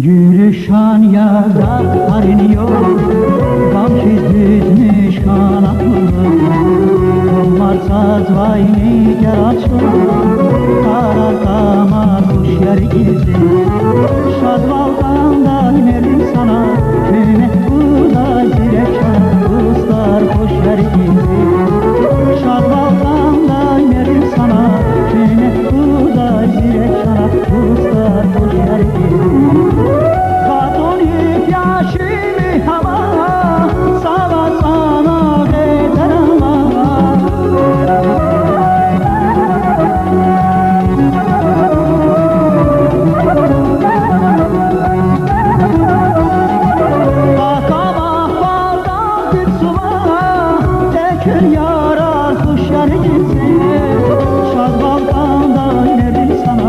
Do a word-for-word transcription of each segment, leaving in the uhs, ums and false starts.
Гуьлуьшан я дагъларин югъ, гам хьиз дуьзмиш хьана кьулухъ. Умар цазвай нигер ацукь, къарагъ кьамар хуш яригизи. Шадвал кьандай мердин сана, куьмек гудай зирек чан, дустар хуш яригизи. Шадвал кьандай мердин сана, куьмек гудай зирек чан, дустар хуш яригизи. Катуни пяшими гьава, сава цана гъетерама. Пакама палдан пицума, экуьн ярар хуш яригизи. Шадвал кьандай мердин сана,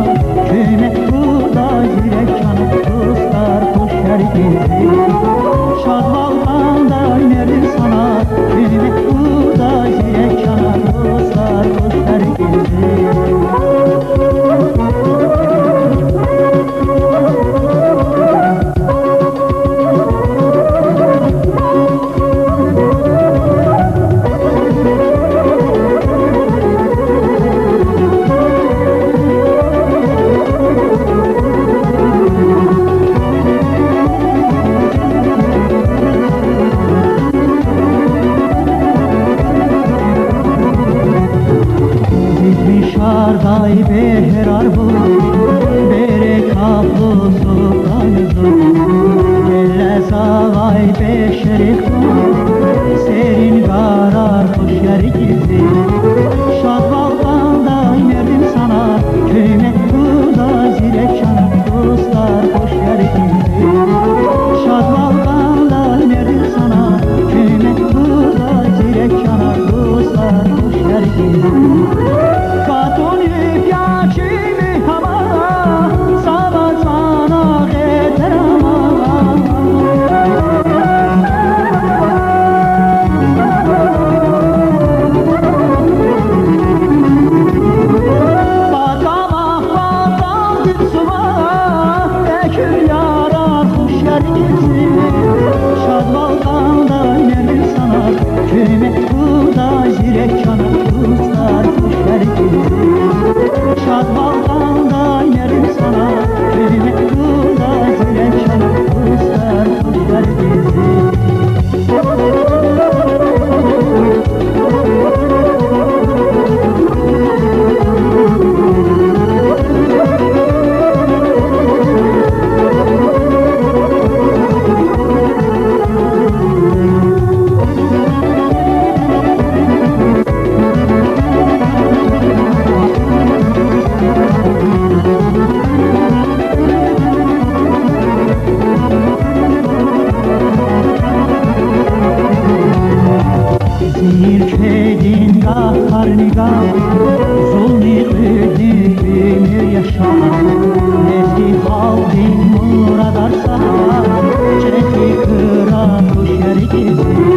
куьмек гудай зирек чан, дустар хуш яригизи. Шадвал кьандай мердин сана, куьмек гудай зирек чан, дустар хуш яригизи. Зигьмишардай бегьерар бур, берекатлу суфра юзур. Гелезавай бешери хтун, серин гарар хуш яригизи. Шадвал кьандай мердин сана, куьмек гудай зирек чан, дустар хуш яригизи. Шадвал кьандай мердин сана, куьмек гудай зирек чан, дустар хуш яригизи. Катуни пяшими гьава, сава цана гъетерама. Пакама палдан пицума, экуьн ярар хуш яригизи. Шадвал кьандай мердин сана, куьмек гудай зирек чан, дустар хуш яригизи. Шадвал кьандай мердин сана, куьмек гудай зирек чан, дустар хуш яригизи. Зи уьлкведин гагьарни гагь, зулни кьуьдни уьмуьр яшар, лезги халкьдин мурадар сагъ, чӀехи хуьрар хуш яригизи.